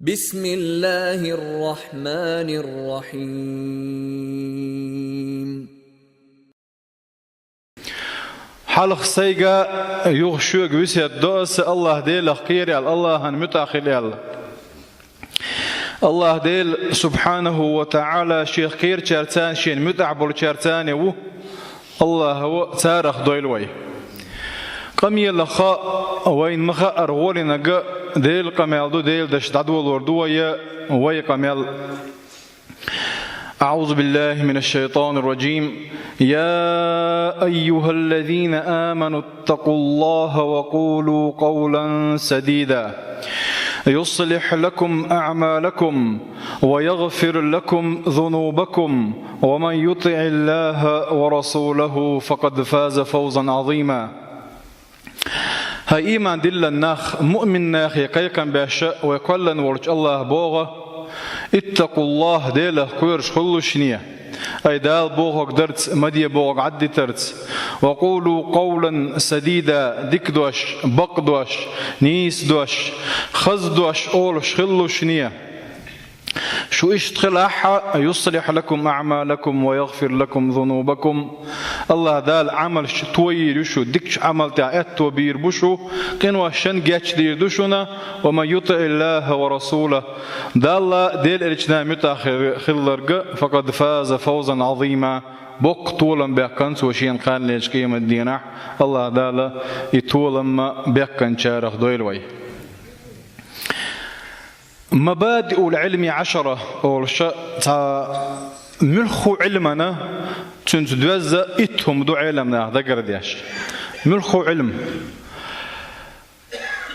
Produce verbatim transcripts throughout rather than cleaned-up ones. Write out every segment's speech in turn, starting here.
بسم الله الرحمن الرحيم. Хьалха сайга, юха шуьга весет до ас: АллахӀ Делах кхера аьлла, АллахӀан муьтӀахь хила аьлла. АллахӀ Дела, субхьанаху ва таӀала, Шех кхерачаьрца, Шена муьтӀахь болчаьрца ву. АллахӀа царах дойла вай. Къамелах вайна ма хаъара гӀолинарг Делан къамел ду, Делан дашца дӀадолор ду вай, вай къамел. أعوذ بالله من الشيطان الرجيم. يا أيها الذين آمنوا اتقوا الله وقولوا قولا سديدا يصلح لكم أعمالكم ويغفر لكم ذنوبكم ومن يطع الله ورسوله فقد فاز فوزا عظيما. ХӀай иман диллина нах, муъмин нахе кхайкхам беш вай кхоьллина волчу АллахӀа боху: اتقوا الله, Делах кхоьруш хуьлуш шуна. Ай Дала бохург дарца, ма де бохург Ӏаддитарца. وقولوا قولا سديدا, дика дош, бакъ дош, нийса дош, хаза дош олуш хуьлуш шуна. Шу иштта хилахь, يصلح لكم أعمالكم ويغفر لكم ذنوبكم. АллахӀ Дала Ӏамалш тойийр ю шу, дикачу Ӏамал тӀехь аьтто бийр бу шу, къиношна гечдийр ду шуна, ومن يطع الله ورسوله, Далла, Делан элчанна муьтӀахь хи-, хилларг, فقد فاز فوزا عظيما, боккха толам баьккхина цо шена кханлерчу къематдийнахь, АллахӀ Дала и толам баьккхинчарах дойла вай. مبادئ العلم عشرة олуш цхьа муьлххачу Ӏилмана, цуьнца доьзна итт хӀума ду Ӏеламнаха дагардеш. Муьлххачу Ӏилма.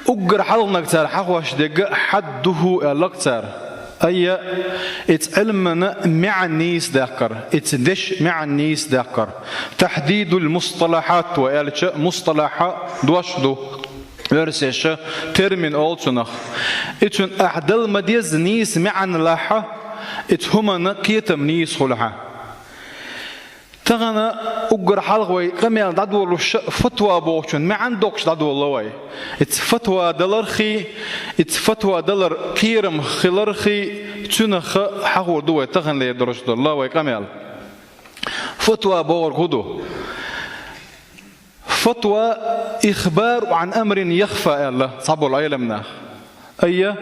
Уггар хьалханиг цара хьахош дерг حده аьлла-кх цара. Ай, иза Ӏилмана маьӀна нийса даккхар, иза дешан маьӀна нийса даккхар. تحديد المصطلحات вай аьлча, мусталахьа дош ду. Оьрсаша термин олу цунах. И цуьнан ахь дала ма-дезза нийса маьӀна лахь, и цу хӀуманна кхетам нийса хуьлу хьан. Тахана уггар хьалха вай къамел дӀадолуш фатва бохучун маьӀна доккхуш дӀадолало вай. Иза фатва далархий, иза фатва далар кхерам хилархий, цунах хьахор ду вай тахана лер долуш долу вай къамел. Фатва бохург хӀун ду? Фатва إخبار عن أمر يخفى аьлла цхьаболу Ӏеламнаха. Ай,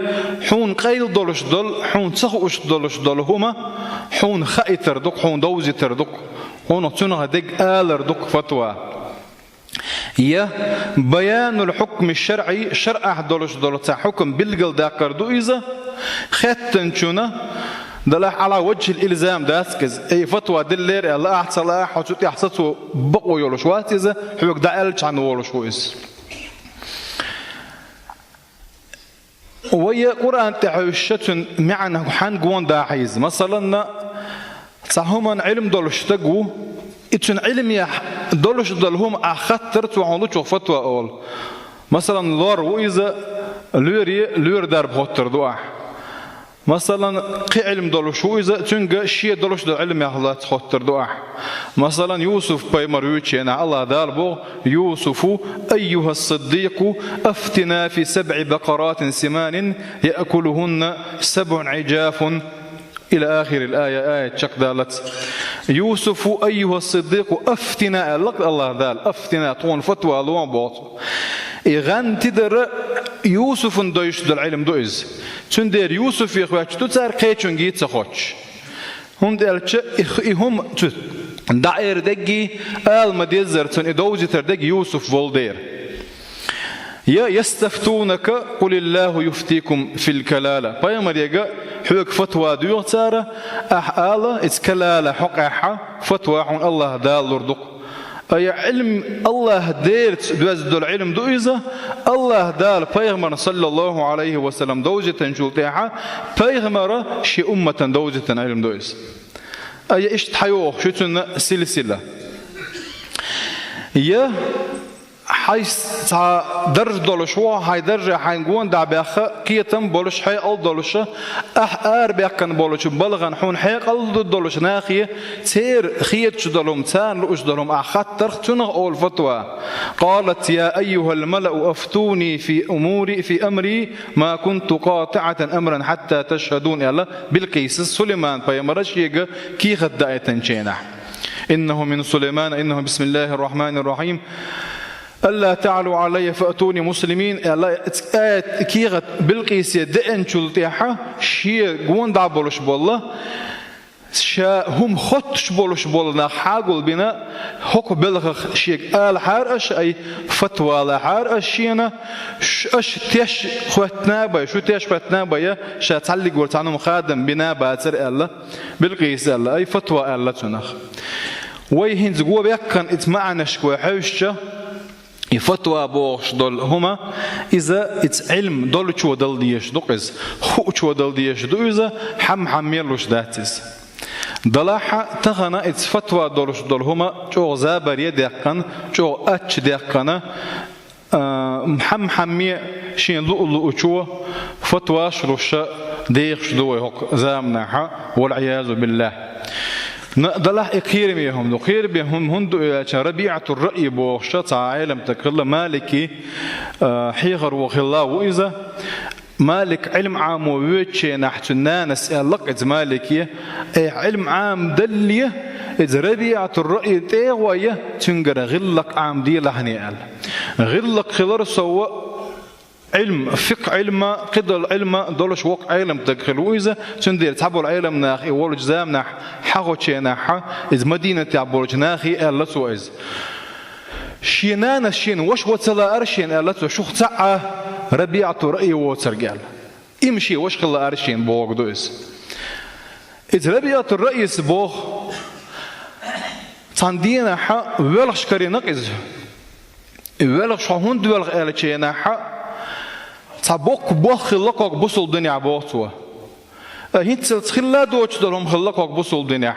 хьуна къайла долуш долу, хьуна ца хууш долуш долу хӀума хьуна хаийтар ду-кх, хьуна довзийтар ду-кх, хьуна цунах дерг алар ду-кх фатва. Я بيان الحكم الشرعي, шарӀахь долуш долу цхьа хьукам билгалдаккхар ду иза, хеттанчунна, далахь على وجه الإلزام дац-кх иза. Ай, фатва диллера аьлла, ахь ца лаахь, хьо цу тӀехь сацо бакъо йолуш вац иза, хьоьга дӀааьллачхьана волуш ву иза. Вай Къуръан тӀе хьуьйсуш цуьнан маьӀна хьан гонда хьийза? Масалан, цхьа хӀуманна Ӏилма долуш стаг ву, и цуьнан Ӏилмехь долуш долу хӀума ахь хаттар, цо хьуна лучух фатва олу. Масалан, лор ву иза, лоьре лоьра дарба хоттур ду ахь. Масалан, кхин Ӏилма долуш ву иза, цуьнга шен долуш долу Ӏилмех лаца хоттур ду ахь. Масалан, Юсуп-пайхамар вуьйцучу хенахь АллахӀ Дала боху Юсуфу: أيها الصديق أفتنا في سبع بقرات سمان يأكلهن سبع عجاف إلى آخر الآية, аят чекхдаллалц. Юсуфу, أيها الصديق أفتنا аьлла-кх АллахӀ Дала, أفتنا, тхуна фатва ло боху. И гӀан тидара Юсуфан дойуш долу Ӏилма ду иза. Цундела Юсуфе хоьттуш ду цара, кхечуьнга ца хоттуш. ХӀунда аьлча и, и хӀума цу дӀаэр дегги, ала ма-деззара цунна и довзийтар дегги Юсуф волу дера. Я يستفتونك قل الله يفتيكم في الكلالة. Пайхамарега хьоьга фатва доьху цара, ахь ала, иза калала хьокъехь, фатва хьуна АллахӀ Дала лур ду-кх. Ай, Ӏилма АллахӀ Делаца доьзна долу Ӏилма ду иза, АллахӀ Дала пайхамарна, саллаллаху Ӏалайхи ва саллам, довзийтинчул тӀаьхьа пайхамара шен умматана довзийтина Ӏилма ду иза. Ай, иштта хьайогӀуш ю цуьнан силсила. Я Хьайс цхьа дарж долуш ву, хьайн дарже хьайн гонда баьхна, кхетам болуш, хьекъал долуш, ахь арабаьккхина болчу балхана хьуна хьекъал долуш нахе, церан хеташ долу хӀума, царна лууш долу хӀума ахь хаттарх, цунах олу фатва. قالت: يا أيها الملأ أفتوني في أموري، في أمري ما كنت قاطعة أمرا حتى تشهدون, аьлла Билкъисас Сулайман-пайхамара шега кехат даийтинчу хенахь. إنه من سليمان، إنه بسم الله الرحمن الرحيم. ألا تعلوا علي وأتوني مسلمين, аьлла, аят, кехат Билкъисе деанчул тӀаьхьа шен гонда болуш болу, ша хӀума хоттуш болуш болу нах хьагулбина, хӀокху белхах шега алахьара аша, ай, фатва лахьара аша шена, ш-, аша теш хӀоьттина бай, шу теш хӀоьттина бай, ша цхьаллиг вара цхьана хӀума хадам бина бацара, аьлла Билкъиса, аьлла, ай, фатва аьлла цунах. Вай хӀинца го ваьккхина иза маьӀнашка вай хьевшича, и фатва бохуш долу хӀума, иза, иза Ӏилма долчо дала дезаш ду-кх иза, хуучо дала дезаш ду иза, хьам-хьамме луш дац иза. Делахь а тахана иза фатва долуш долу хӀума чӀогӀа забаре даьккхина, чӀогӀа ачча даьккхина, а, хьам-хьамме шен луу-луучо фатваш луш дехаш ду вай хӀокху заманахь, والعياذ بالله. На, делахь и кхераме хӀума ду. Кхераме хӀума хӀунда ду аьлча, РабиӀатур-Раъй бохуш цхьа Ӏелам стаг хилла, Малики, а, хьехаро хилла ву иза. Малик Ӏилма Ӏамо воьдучу хенахь цуьнан нанас аьлла-кх иза Малике: «Ай, Ӏилма Ӏама далле, иза РабиӀатур-Раъй тӀе а гӀой, цуьнгара гӀиллакх Ӏама делахьане», — аьлла. ГӀиллакх хилар сов Ӏилма, фикъхӀ Ӏилма, кхидолу Ӏилма долуш воккха Ӏелам стаг хилла ву иза, цундела цхьаболу Ӏелам наха и волчу заманахь хьахочу хенахь, иза Мадинатехь болчу нахе аьлла цо иза. Шен нанас шена ваша ван ца лаара шена аьлла цо, шух цхьаъ а РабиӀатур-Раъй воцург аьлла. Имма шен ваша хила лаара шена бохург ду иза. Иза РабиӀатур-Раъйс боху, цхьана дийнахь воьлхуш карийна-кх иза. И воьлхуш хьо хӀунда воьлху аьллачу хенахь, цхьа боккха бохам хилла-кх бусалба динехь боху цо. А хӀинццалц хилла доцуш долу хӀума хилла-кх бусалба динехь.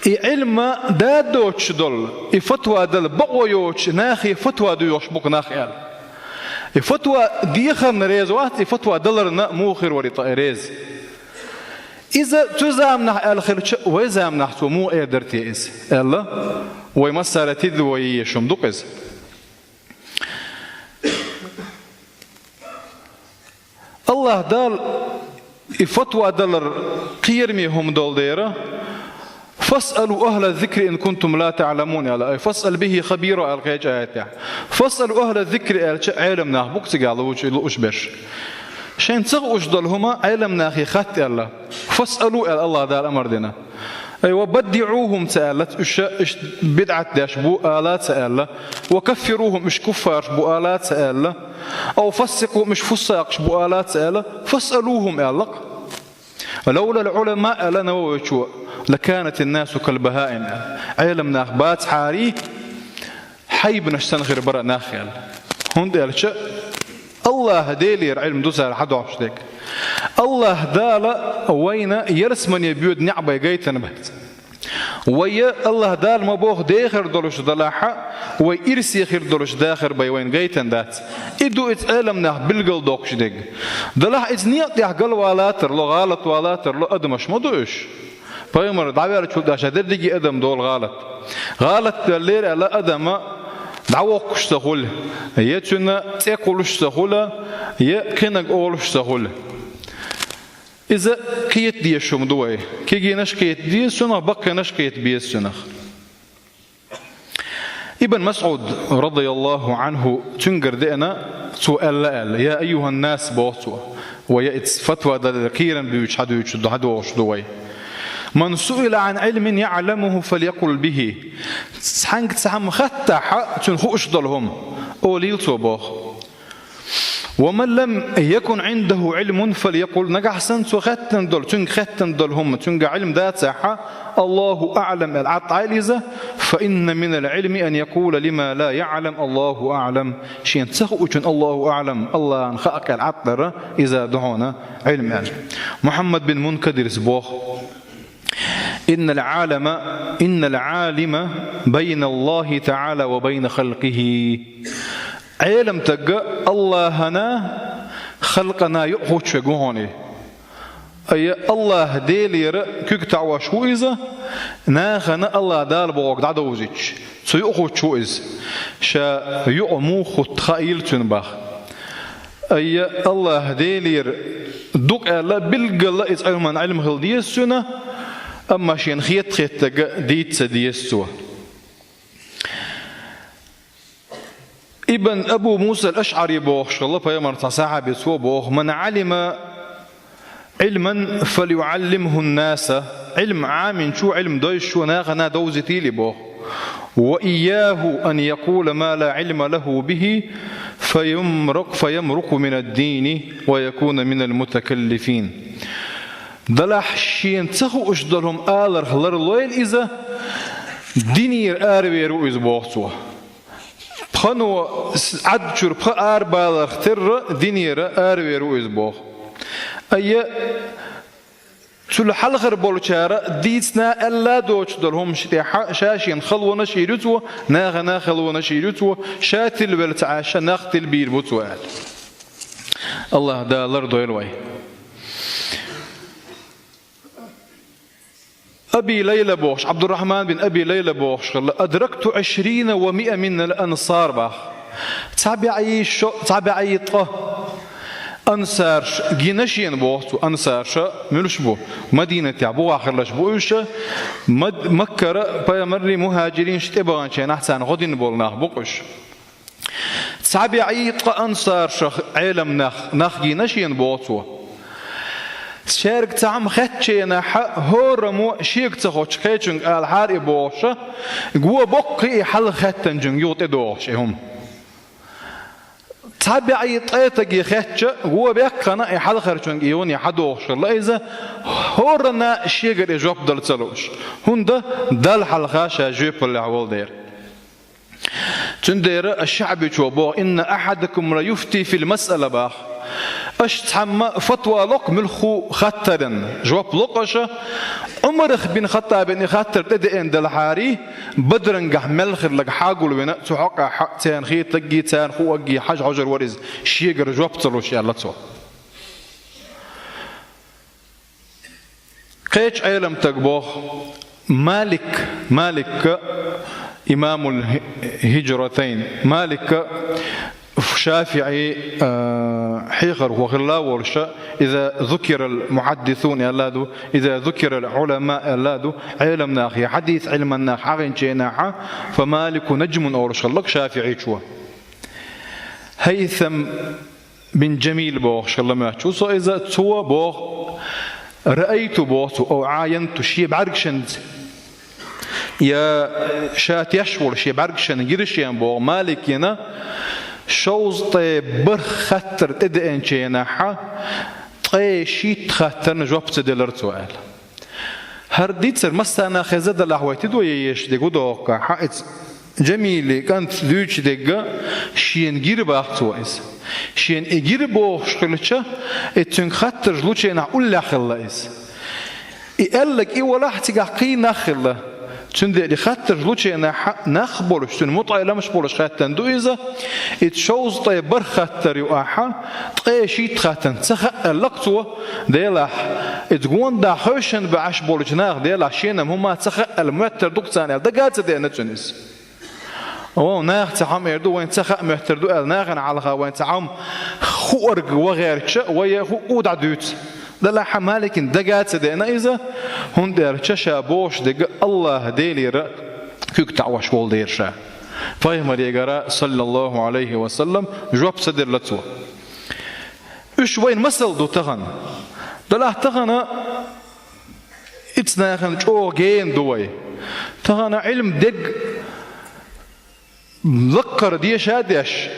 И Ӏилма да доцуш долу, и фатва дала бакъо йоцуш нахе фатва доьхуш бу-кх нах аьлла. И фатва дехарна реза вац, и фатва даларна муха хир вара и тӀе реза. Иза цу заманахь аьлла хилча, вай заманахь цо муха эр дара те иза аьлла, вай массара тидам бан езаш хӀума ду-кх иза. АллахӀ Дала и фатва далар кхераме хӀума долу дела, «فاسألوا أهل الذكر إن كنتم لا تعلمون», — аьлла, ай, «فاسأل به خبيرا», — аьлла кхечу аятехь. «فاسألوا أهل الذكر», — аьлча, Ӏелам нах бу-кх цигахь лууш, лууш берш. Шайна ца хууш долу хӀума Ӏелам нахе хатта аьлла. «فاسألوا», — аьлла, АллахӀ Дала амар дина. Ай, «وبدعوهم», — ца аьлла, уьш, уьш бидӀат деш бу ала ца аьлла. «وكفروهم», уьш куффарш бу ала ца аьлла. «أو فسقوهم», уьш фуссакъаш бу ала ца аьлла. «فاسألوهم», — аьлла-кх. «لولا العلماء», — аьлла Нававичо, «لكانت الناس كالبهائم», — аьлла. Ӏелам нах бацахьарий, хьайбанаш санна хир бара нах аьлла. ХӀунда аьлча АллахӀ Делера Ӏилма ду цара хьадохьуш дерг. АллахӀ Дала вайна ялсамане боьду неӀ бен гайтина бац. Вай АллахӀ Дала ма боху дехар долуш далахь, вай ирсе хир долуш дахар бен вайна гайтина дац. И ду иза Ӏелам нах билгалдоккхуш дерг. Делахь иза некъа тӀехь галвала тарло, гӀалат вала тарло адамаш ма ду уьш. Пайхамар дӀаваьллачул тӀаьхьа ша дерриге а адам долу гӀалат. ГӀалат веллера аьлла, адам дӀавоккхуш ца хуьлу, я цуьнан цӀе кхуллуш ца хуьлу, я кхинниг олуш ца хуьлу. Иза кхета дезаш хӀума ду вай. Кегийнаш кхета деза цунах, баккхийнаш кхета беза цунах. Ибн МасӀуд, радияллаху Ӏанху, цуьнгара деана, цо аьлла аьлла: «يا أيها الناس», — боху цо. Вай иза фатва далар кхерам буьйцуш хьадуьйцуш ду, хьадохуш ду вай. «من سئل عن علم يعلمه فليقل به». Цхьаьнга цхьа хӀума хаттахь, цуьнан хууш долу хӀума, олийла цо боху. «ومن لم يكن عنده علم فليقل», нагахь санна цо хеттина долу, цуьнга хеттина долу хӀума, цуьнга Ӏилма дацахь, «الله أعلم» аьлла, Ӏад Ӏайла иза, «فإن من العلم أن يقول لمن لا يعلم الله أعلم». Шена ца хуучун «الله أعلم», АллахӀна хаьа аьлла Ӏад дар, иза ду хьуна Ӏилма аьлла. Мухьаммад бин Мункадирс боху: إن العالم إن العالم بين الله تعالى وبين خلقه. Ӏелам таг Аллахьана халкъана юкъ хучве гугьуни. Айя Аллахь Делера куьг таӀош ву иза, нахана Аллахь Дала бохург дӀадовзича, цу юкъ хучву иза. Ша юкъ муха хутт хаийла цуьнан бах. Айя Аллахь Делера дукъ аьлла, билггала иза Ӏилман Ӏилма хила деза цуьнан, амма шена хетта-хеттарг дийца ца деза цо. Ибн Абу Муса ал-АшӀари бохуш хилла, пайхамар цхьа сахьаби, цо боху: «من علم علما فليعلمه الناس». Ӏилма Ӏаминчо, Ӏилма дойзачо нахана довзийтийла боху. «وإياه أن يقول ما لا علم له به فيمرق فيمرق من الدين ويكون من المتكلفين». Делахь шена ца хууш долу хӀума аларх ларлойла иза, динера аравер ву иза боху цо. Пхано с-, Ӏад чуьра пха арабаларх терра динера аравер ву иза боху. Айя, цул хьалхара болчара дийцина аьлла доцуш долу хӀуманаш тӀехь ша шена халонаш йийр ю цо, нахана халонаш йийр ю цо, ша тилвелла ца Ӏаш, ша нах тилбийр бу цо аьлла. Аллахь Дала лардойла вай. Аби Лайла бохуш, Ӏабдуррахьман бин Аби Лайла бохуш хилла: «أدركت عشرين ومائة من الأنصار», бах. Цхьа бӀе шо-, цхьа бӀе ткъа ансарш гина шена боху цо. Ансарша муьлш бу? Мадинатехь бухахь хилларш бу уьш. Мад-, Маккара пайхамарий мухӀажиринаш тӀебаханчу хенахь царна гӀо дина болу нах бу-кх уьш. Цхьа бӀе ткъа ансаршах Ӏелам нах, нах гина шена боху цо. Шаьрга цхьа хӀума хаьттачу хенахь, хӀораммо шега ца хоттуш кхечуьнга алахьара и бохуш, го боккхий и хьалха хаьттинчуьнга юха тӀедогӀуш и хӀума. Цхьа бӀе ткъе стаге хаьттича, го баьккхина и хьалхарчуьнга и юха хьадогӀуш хилла иза, хӀоранна шегара и жоп дала ца лууш, хӀунда Далла хьалха ша жоьпаллехь волу дела. Цундела аш-ШаӀбичо боху: «إن أحدكم ليفتي في المسألة», бах. Аша цхьамма фатва ло-кх муьлххачу хаттарна, жоп ло-кх аша, Ӏумарх бин Хаттабан и хаттар тӀедеана делахьарий, Бадрангахь мел хилларг хьагулвина, цу хьокъехь царна хетарггий, царна хуурггий хьажа хьожур вара иза, шегара жоп ца луш, аьлла цо. Кхечу Ӏеламстага боху, Малик, Маликка, имамул хи-, хиджратайн, Маликка ШафиӀи, а, хьехархо хилла волуша, иза зукирал мухьаддисун аьлла ду, иза зукирал Ӏулама аьлла ду, Ӏеламнах я хьадис Ӏилманнах хьагӀинчу хенахьа, фа Малику наджмун олуш хилла-кх ШафиӀичо. Хьайсам бин Джамил бохуш хилла моьтту со иза, цо боху, раайту боху цо, ау Ӏаянту шен бӀаьргашца. Я ша теш волу шен бӀаьргашца гира шен боху Маликина, шовзткъе барх хаттар тӀедеанчу хенахьа, ткъе шийтта хаттарна жоп ца делара цо аьлла. ХӀара дийцар массарна хеза далахь вай тидо еш дерг ву дохка, хьан иза Джамили кӀант дуьйцу дерг шена гира бах цо иза. Шена и гира бохуш хилча, и цуьнга хаттарш лучу хенахь уллехь хилла иза. И аьлларг и валахь цигахь кхин нах хилла. Цундела и хаттарш лучу хенахь нах болуш, цуьнан мутаӀеламаш болуш хаьттина ду иза. Иза шовзткъе барх хаттар ю ахьа, ткъе шийтта хаттарна ца хаьа аьлла-кх цо, делахь, иза гондахь хевшина баьӀаш болчу наха, делахь, шена-м хӀума ца хаьа аьлла моьттар ду-кх царна аьлла, дага а ца деана цуьнан иза. О, наха цхьа хӀума эр ду, вайна ца хаьа моьттар ду аьлла, нахана хьалха вайна цхьа хӀума хуур ву гӀерташ, вай хӀуъа дӀадуьйцу. Делахь Маликина дага а ца деана иза, хӀунда аьлча ша бохуш дерг Аллахь Делера куьг таӀош волу дела ша. Пайхамарегара, саллаллаху Ӏалайхи ва саллам, жоп ца делла цо. Уьш вайна масал ду тахана. Делахь тахана Ица нахана чӀогӀа гена ду вай. Тахана Ӏилма дерг лакхара деша а деш,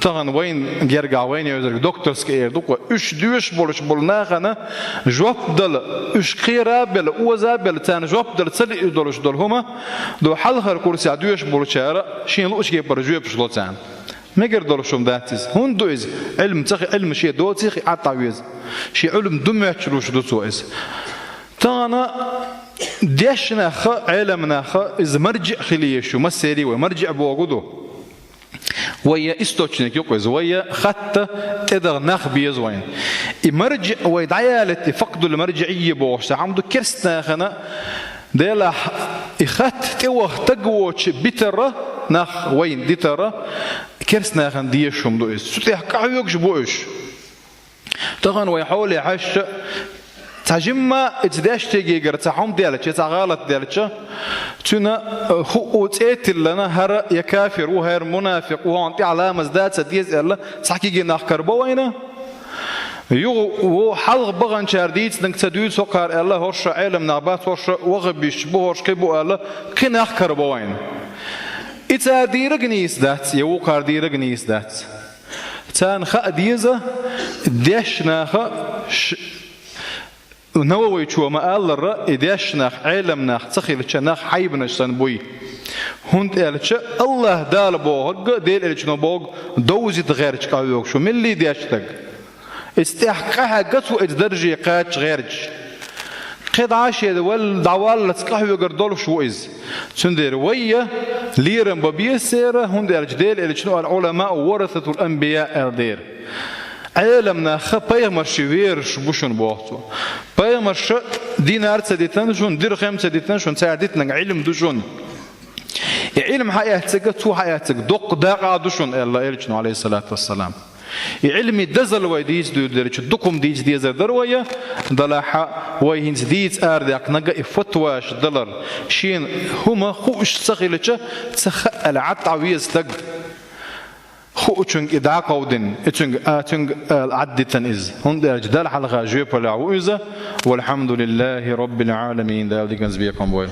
тахана вайна гергахь вайна йовзарг докторский эр ду-кх вай. Уьш доьшуш болуш болу нахана жоп дала, уьш кхера а белла, оза а белла, царна жоп дала ца лиъна долуш долу хӀума, ду хьалхара курсехь доьшуш болчара шен луучу кепара жоьпаш ло царна. Мегар долуш хӀума дац иза. ХӀунда ду иза? Ӏилма ца хи-, Ӏилма шен доций хи Ӏад дӀа веза. Шен Ӏилма ду моьттуш луш ду цо иза. Тахана дешнаха, Ӏеламнаха иза маржиъ хила езаш ю, массерий вай маржиъ бохург ду. Вай источник ю-кх иза, вай хатта тӀедагӀа нах беза вайна. И маржиъ вай дӀаялийта, и факъдул маржиъийя бохуш цхьа хӀума ду керстанахана, делахь и хатта тӀеваха стаг воцуш битара, нах вайна дитара, керстанахана дезаш хӀума ду иза. Цу тӀехь къахьоьгуш бу уьш. Тахана вай хьоле хьаьжча, цхьа жимма иза деш стегегара цхьа хӀума делча, цхьа гӀалат делча, цуьнан, э, хӀуъу цӀе тиллина, хӀара я кафир ву, хӀара мунафикъ ву, хьуна тӀехь ламаз дан ца деза аьлла, цхьа кегий нах карабо вайна. Юха ву хьалха баханчара дийцинарг ца дуьйцу хӀокхара аьлла, хӀорш Ӏеламнах бац, хӀорш ваххабисташ бу, хӀорш кхин бу аьлла, кхин нах карабо вайна. И цара дийриг нийса дац, я вукхара дийриг нийса дац. Царна хаа деза, дешнаха ш-, Нававичо ма-аллара, и дешнах, Ӏеламнах ца хилча, нах хьайбанаш санна буй. ХӀунда аьлча АллахӀ Дала бохург, Делан Элчано бохург довзийта гӀерташ къахьоьгуш ву мелла а деш стаг. Иза тӀехь къахьегна цо, иза дарже кхача гӀерташ. КхидӀа шен вал-, дӀаваллалц къахьоьгур долуш ву иза. Цундела вай лерам бан беза церан, хӀунда аьлча Делан Элчано «Ал-Ӏуламау варасатул анбияъ» аьлла дера. Ӏеламнах пайхамаршна верзаш бу шуна боху цо. Пайхамарша динар ца дитина шуна, дирхам ца дитина шуна, цара дитинарг Ӏилма ду шуна. И Ӏилма хьаэцнарг, цо хьаэцнарг доккха дакъа ду шуна, аьлла Элчано, Ӏалайхиссалату вассалам. И Ӏилман дозалла вай дийца дуьйладелча, дукха хӀума дийца дезар дара вай, делахь вай хӀинца дийца арадаьккхинарг и фатваш далар. Шена хӀума хууш ца хилча, ца хаьа аьлла Ӏад Ӏа веза стаг. Хуучуьнга и дӀакховдийна, и цуьнга, а, цуьнга, а, Ӏаддитина иза. ХӀунда аьлча Далла хьалха жоьпаллехь ву иза. Валхьамдулиллахи Роббил Ӏаламин. Дала диканца бекхам бойла.